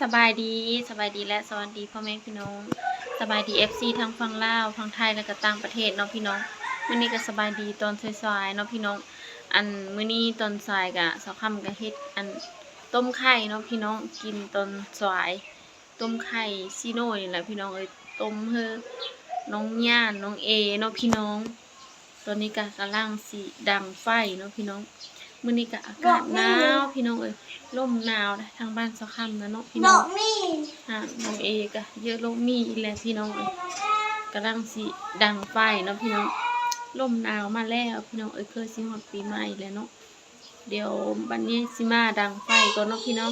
ສະບາຍດີ, ສະບາຍດີ ແລະ ສະຫວັດດີພໍ່ແມ່ພີ່ນ້ອງ, ສະບາຍດີ ເອັຟຊີ ທັງຝັ່ງລາວ, ຝັ່ງໄທ ແລະ ກະຕ່າງປະເທດເນາະພີ່ນ້ອງ. ມື້ນີ້ກະສະບາຍດີຕອນສາຍໆເນາະພີ່ນ້ອງ. ອັນ ມື້ນີ້ຕອນສາຍກະ ສາວຄຳກະເຮັດ ອັນ ຕົ້ມໄຂ່ເນາະພີ່ນ້ອງ, ກິນຕອນສາຍ. ຕົ້ມໄຂ່ຊີ້ໂນ້ຍນີ້ແຫຼະພີ່ນ້ອງເອີຍ, ຕົ້ມເຮີນ້ອງຫຍານ ນ້ອງເອເນາະພີ່ນ້ອງ. ຕອນນີ້ກະກຳລັງຊິດັງໄຟເນາະພີ່ນ້ອງ. ມື້ນີ້ກະອາກາດໜາວພີ່ນ້ອງເອີຍ, ລົມໜາວທາງບ້ານສາວຄຳນະເນາະພີ່ນ້ອງ. ອ່າ ນ້ອງເອກະເຢີໂລະມີອີກແລ້ວພີ່ນ້ອງເອີຍ, ກຳລັງຊິດັງໄຟເນາະພີ່ນ້ອງ. ລົມໜາວມາແລ້ວພີ່ນ້ອງເອີຍ, ຄືຊິຮອດປີໃໝ່ແລ້ວເນາະ. ດຽວບັດນີ້ຊິມາດັງໄຟກ່ອນເນາະພີ່ນ້ອງ.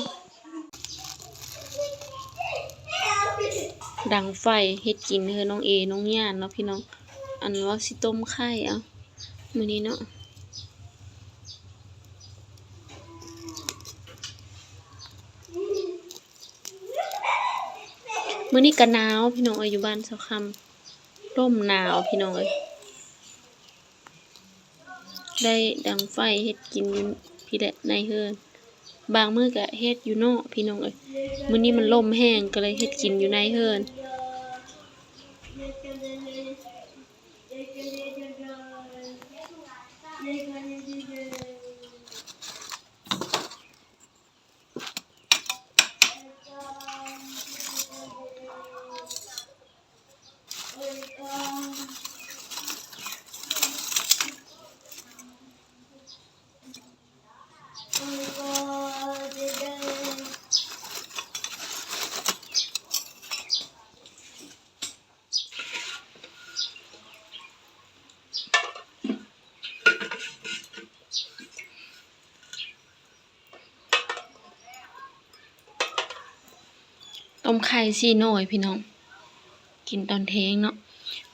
ດັງໄຟເຮັດກິນເຮີນ້ອງເອ ນ້ອງຫຍານເນາະພີ່ນ້ອງ. ອັນວ່າຊິຕົ້ມໄຂ່ເອົາມື້ນີ້ເນາະ. ມື້ນີ້ກະໜາວພີ່ນ້ອງເອີຍ, ຢູ່ບ້ານສາວຄຳລົມໜາວພີ່ນ້ອງເອີຍ. ໄດ້ດັງໄຟເຮັດກິນຢູ່ພີ້ແຫຼະໃນເຮືອນ, ບາງມື້ກະເຮັດຢູ່ນອກພີ່ນ້ອງເອີຍ. ມື້ນີ້ມັນລົມແຮງກະເລີຍເຮັດກິນຢູ່ໃນເຮືອນ. ຕົ້ມໄຂ່ສີ່ໜ່ວຍພີ່ນ້ອງ, ກິນຕອນເທງເນາະ,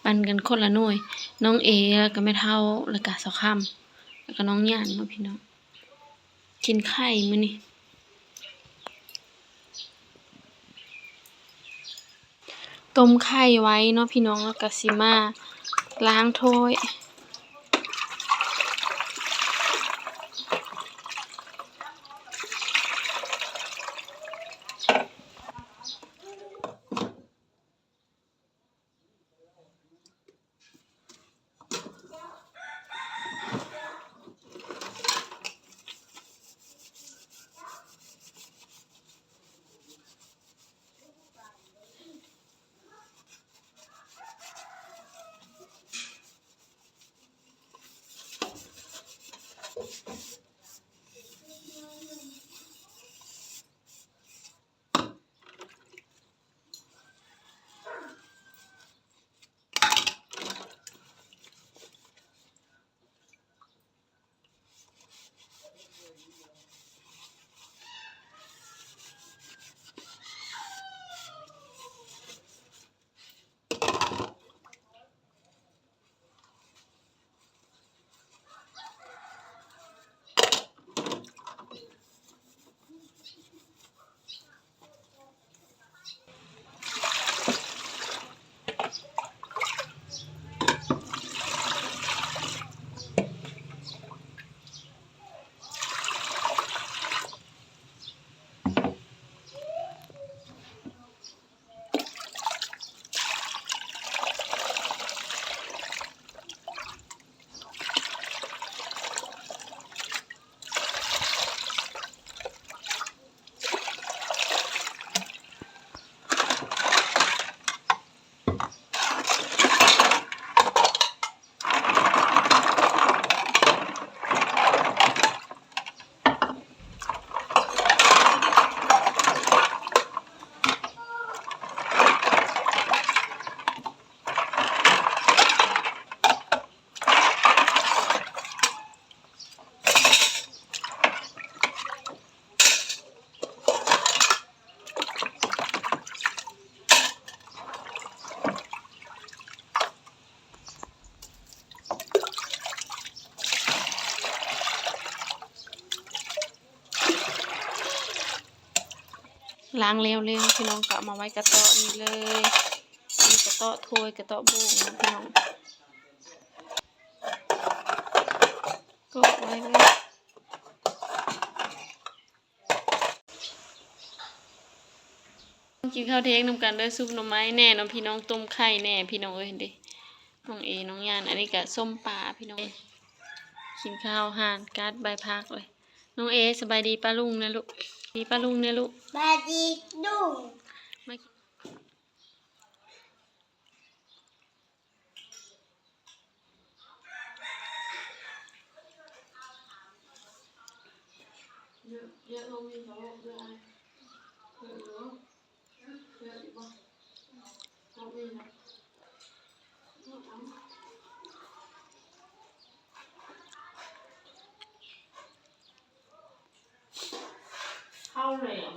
ປັນກັນຄົນລະໜ່ວຍ. ນ້ອງເອ ແລ້ວກະແມ່ເຖົ້າ ແລ້ວກະສາວຄຳ ແລ້ວກະນ້ອງຫຍານເນາະພີ່ນ້ອງ. ກິນໄຂ່ມື້ນີ້. ຕົ້ມໄຂ່ໄວ້ເນາະພີ່ນ້ອງ, ແລ້ວກະຊິມາລ້າງຖ້ວຍ. ລ້າງແລ້ວໆ ພີ່ນ້ອງ ກະເອົາມາໄວ້ກະເຕາະນີ້ເລີຍ. ມີກະເຕາະຖ້ວຍ ກະເຕາະໂບກເນາະ ພີ່ນ້ອງ ກະໄວ້ເລີຍ. ກິນເຂົ້າທ່ຽງນຳກັນເດີ ຊຸບໜໍ່ໄມ້ແດ່ເນາະພີ່ນ້ອງ ຕົ້ມໄຂ່ແດ່ພີ່ນ້ອງເອີຍ ເຫັນເດ ນ້ອງເອ ນ້ອງຍານ. ອັນນີ້ກະສົ້ມປາພີ່ນ້ອງ ກິນເຂົ້າຮ້ານກາດໃບຜັກເລີຍ. ນ້ອງເອ ສະບາຍດີປ້າລຸງແດ່ລູກ ດີປ້າລຸງແດ່ລູກ ສະບາຍດີລຸງ ມາ ເຂົ້າແຫຼມ